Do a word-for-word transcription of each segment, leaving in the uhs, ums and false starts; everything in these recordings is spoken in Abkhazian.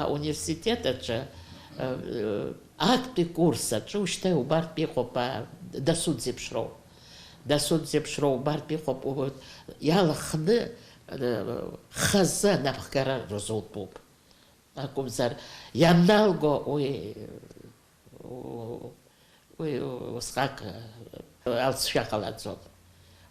Ауниверситет аҿы, э, актәи курс аҿы ушьҭа убартә иҟоуп, а, дасу дзеиԥшроу. Дасу дзеиԥшроу убартә иҟоуп, у-, иалахны, э, хазы анапхгара рзутәуп. Акәымзар, ианалго уи, у-, уи усҟак, э, алҵшәа ҟалаӡом.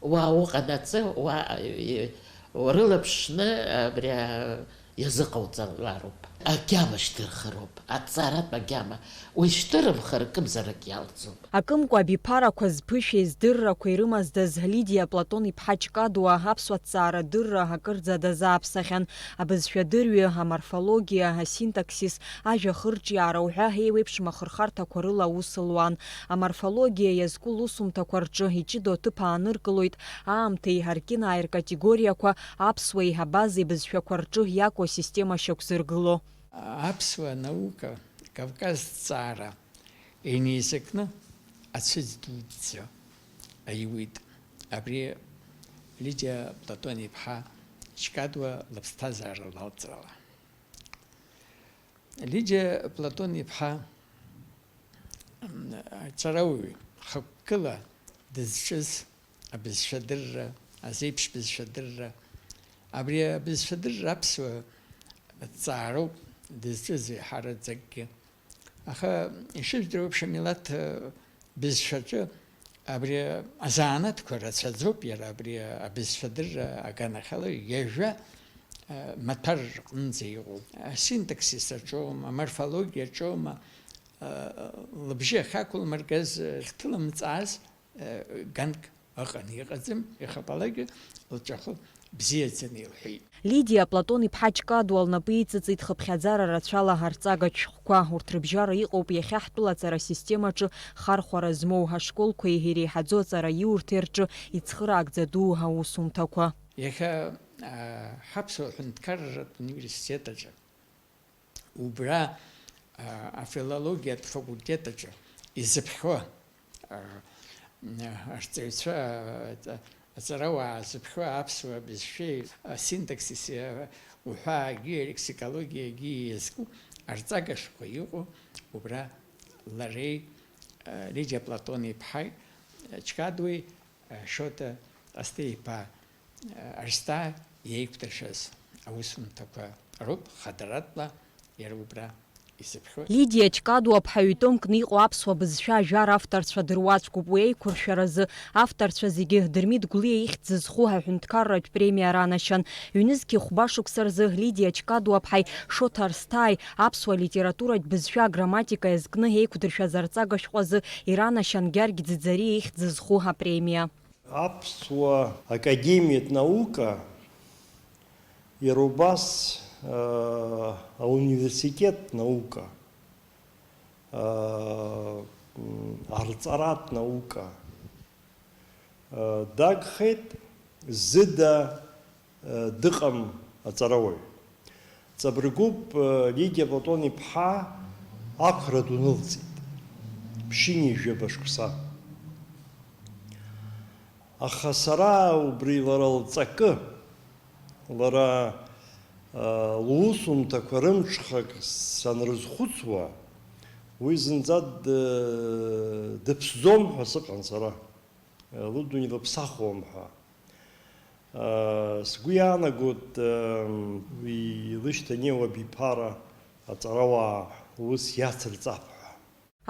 Уа уҟанаҵы, уа, э, урылаԥшны абри, э, иазыҟауҵалароуп. Агьама шьҭырхыроуп, аҭҵааратә агьама. Уи шьҭырымхыр, акымзарак иалҵуп. Акымкәа абиԥарақәа зԥышәеи здыррақәеи рымаздаз Лидиа Платон-иԥҳа Ҷкадуа аԥсуа ҭҵаарадырра акырӡа дазааԥсахьан. Абызшәадырҩы, аморфологиа, асинтаксис, ажәа ахырҿиаара уҳәа еиуеиԥшым ахырхарҭақәа рыла аус луан. Аморфологиа иазку лусумҭақәа рҿы иҷыдоу аҭыԥ ааныркылоит аамҭеи аркьынааи ркатегориақәа, аԥсуеи абазеи бызшәақәа рҿы иаку асистема шьақәзыргыло. Аԥсуа наука, Кавказ ҭҵаара инеизакны ацәыӡ дуӡӡа аиуит. Абри Лидиа Платон-иԥҳа Ҷкадуа лыԥсҭазаара лалҵрала. Лидиа Платон-иԥҳа, м, аҵарауаҩ хықәкыла дызҿыз абызшәадырра, азеиԥш бызшәадырра, абри абызшәадырра аԥсуа ҭҵаароуп дызҿыз еиҳараӡакгьы. Аха, ишыжәдыруа еиԥш, амилаҭ, э, бызшәаҿы абри азанааҭқәа рацәаӡоуп, иара абри абызшәадырра аганахьала ҩажәа, э, маҭәар рҟынӡа иҟоуп. Асинтаксис аҿоума, аморфологиа аҿоума, э, лыбжьы ахьақәылмыргаз, э, хҭылымҵааз, э, ганк ыҟан, иҟаӡам, ихапалагьы лҵәахы бзиаӡаны илҳәеит. Лидиа Платон-иԥҳа Ҷкадуа лнапы иҵыҵит хыԥхьаӡара рацәала арҵагатә шәҟәқәа. Урҭ рыбжьара иҟоуп иахьа ҳтәылаҵара системаҿы хархәара змоу ашколқәеи иреиҳаӡоу аҵараиурҭеи рҿы ицхыраагӡа дуу аусумҭақәа. Иахьа, аа, ҳаԥсуа ҳәынҭқарратә университет аҿы, убра, аа, афилологиатә факультет аҿы изыԥхьо, аа, арҵаҩцәа, аа, аҵарауаа зыԥхьо аԥсуа бызшәеи асинтаксиси, аа, уҳәаагьы алексикологиагьы иазку арҵага шәҟәы иҟоу убра лареи, аа, Лидиа Платон-иԥҳаи, Ҷкадуеи, Шоҭа Асҭеи-иԥа Арсҭаа иеиқәдыршәаз аусумҭақәа роуп, хадаратәла иара убра изыԥхьоит. Лидиа Ҷкадуа ԥҳаҩ томкны иҟоу аԥсуа бызшәа ажәар авторцәа дыруаӡәкуп. Уи еиқәыршәаразы авторцәа зегьы Дырмит Гәлиа ихьӡ зызху аҳәынҭқарратә премиа ранашьан. Ҩнызқьи хәба шықәса рзы Лидиа Ҷкадуа ԥҳаи Шоҭа Арсҭааи аԥсуа литературатә бызшәа аграмматика иазкны еиқәдыршәаз арҵага шәҟәы азы иранашьан Гьаргь Ӡыӡариа ихьӡ зызху апремиа. Аԥсуа академиатә наука, иара убас, аа, ауниверситет наука, аа, м, арҵаратә наука, аа, дагхеит, зыда, дыҟам аҵарауаҩ. Ҵабыргуп, Лидиа Платон-иԥҳа ақәра ду нылҵит, ԥшьынҩажәаба шықәса. Аха сара убри лара лҵакы, лара, лусумҭақәа рымҽхак санрызхәыцуа, уи зынӡа д-, дыԥсӡом ҳәа сыҟан сара. Лыдунеи лыԥсахуам ҳәа. Сгәы иаанагоит, уи илышьҭанеиуа абиԥара аҵарауаа ус иацырҵап ҳәа.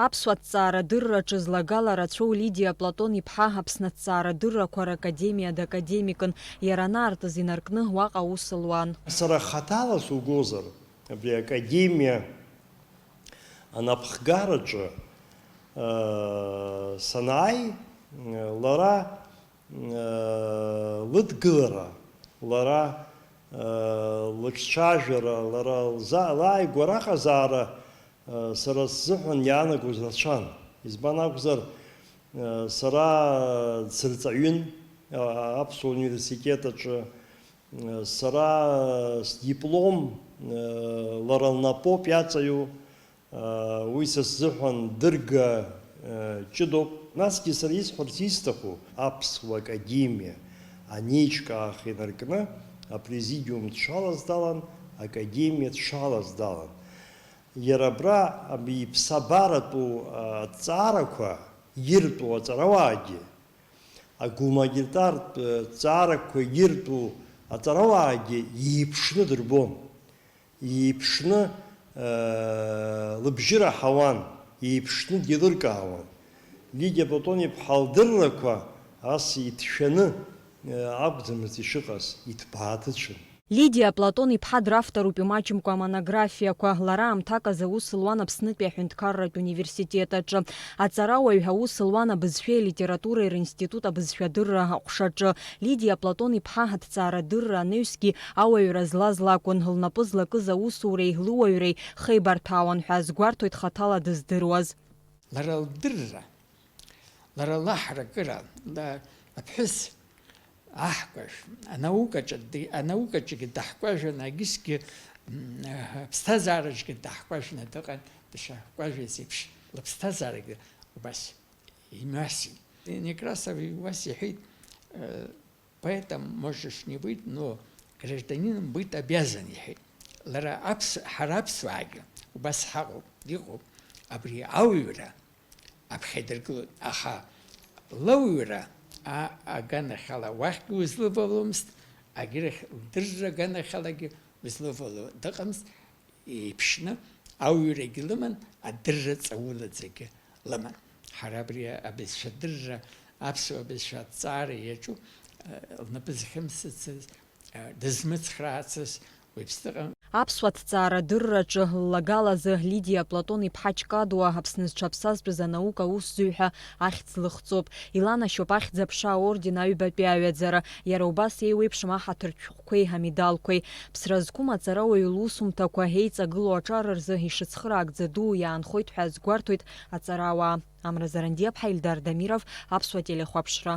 Аԥсуа ҭҵаарадырраҿы злагала рацәоу Лидиа Платон-иԥҳа Аԥсны аҭҵаарадыррақәа ракадемиа дакадемикын, иара анаартыз инаркны уаҟа аус луан. Сара хаҭала сугозар, абри академиа анапхгараҿы, аа, санааи, лара, аа, лыдгылара, лара, аа, лыҿцәажәара, лара лза-, лааигәара аҟазаара, аа, сара сзыҳәан иаанагоз рацәан. Избан акәзар, аа, сара сырҵаҩын, аа, Аԥсуа университет аҿы, Сара сдиплом, лара лнапоуп иаҵаҩу, уи са сзыҳәан дырга ҷыдоуп. Насгьы сара исҳәарц исҭаху, Аԥсуа академиа анеиҿкаах инаркны, апрезидиум дшалаз далан, академиа дшалаз далан. Иара абра иԥсабаратәу аҭҵаарақәа иртәу аҵарауаагьы, агуманитартә ҭҵаарақәа иртәу аҵарауаагьы иеиԥшны дырбон, иеиԥшны, э, лыбжьы раҳауан, иеиԥшны деилыркаауан. Лидиа Платон-иԥҳа лдыррақәа ас иҭшәаны, э, акәӡамызт ишыҟаз, иҭбааҭыцәын. Лидиа Платон-иԥҳа дравторуп имаҷымкәа амонографиақәа. Лара аамҭак азы аус луан Аԥснытәи аҳәынҭқарратә университет аҿы. Аҵарауаҩ аус луан абызшәеи алитературеи ринститут абызшәадырра аҟәшаҿы. Лидиа Платон-иԥҳа аҭҵаарадырра анаҩсгьы ауаҩра злаз лакәын, лнапы злакыз аусуреи луаҩреи хеибарҭәаауан ҳәа азгәарҭоит хаҭала дыздыруаз. Лара лдырра, лара лаҳракыра, ла-, аԥҳәыс аҳкәажә, анаукаҿы ди-, анаукаҿгьы даҳкәажәан, агьысгьы, м, аԥсҭазаараҿгьы даҳкәажәны дыҟан, дышаҳкәажәыз еиԥш, лыԥсҭазаарагьы убас имҩасит. Некрасов убас иҳәеит, э, Поэтом можешь не быть, но гражданином быть обязан, иҳәеит. Лара аԥс-, ҳара аԥсуаагьы убас ҳаҟоуп, иҟоуп. Абри ауаҩра аԥхьа идыргылоит, аха лауаҩра а-, аганахьала уахьгьы узлываломызт, агьырахь лдырра аганахьалагьы узлывало дыҟамызт. Еиԥшны ауаҩрагьы лыман, адырра ҵаулаӡагьы лыман. Ҳара абри абызшәа адырра, аԥсуа бызшәа аҭҵаара иаҿу, э, лнапы зхьымсыцыз, э, дызмыцхраацыз уаҩԥс дыҟам. Аԥсуа ҭҵаара адырраҿы ллагалазы Лидиа Платон-иԥҳа Ҷкадуа Аԥсны зҽаԥсазтәыз анаука аусзуҩ ҳәа ахьӡ лыхҵоуп. Иланашьоуп Ахьӡ-аԥша аорден аҩбатәи аҩаӡара, иара убас еиуеиԥшым аҳаҭыртә шәҟәқәеи амедалқәеи. Ԥсра зқәым аҵарауаҩы лусумҭақәа еиҵагылоу аҿар рзы ишыцхыраагӡа дуу иаанхоит ҳәа азгәарҭоит аҵарауаа. Амра Зарандиаԥҳа, Ильдар Дамиров, Аԥсуа телехәаԥшра.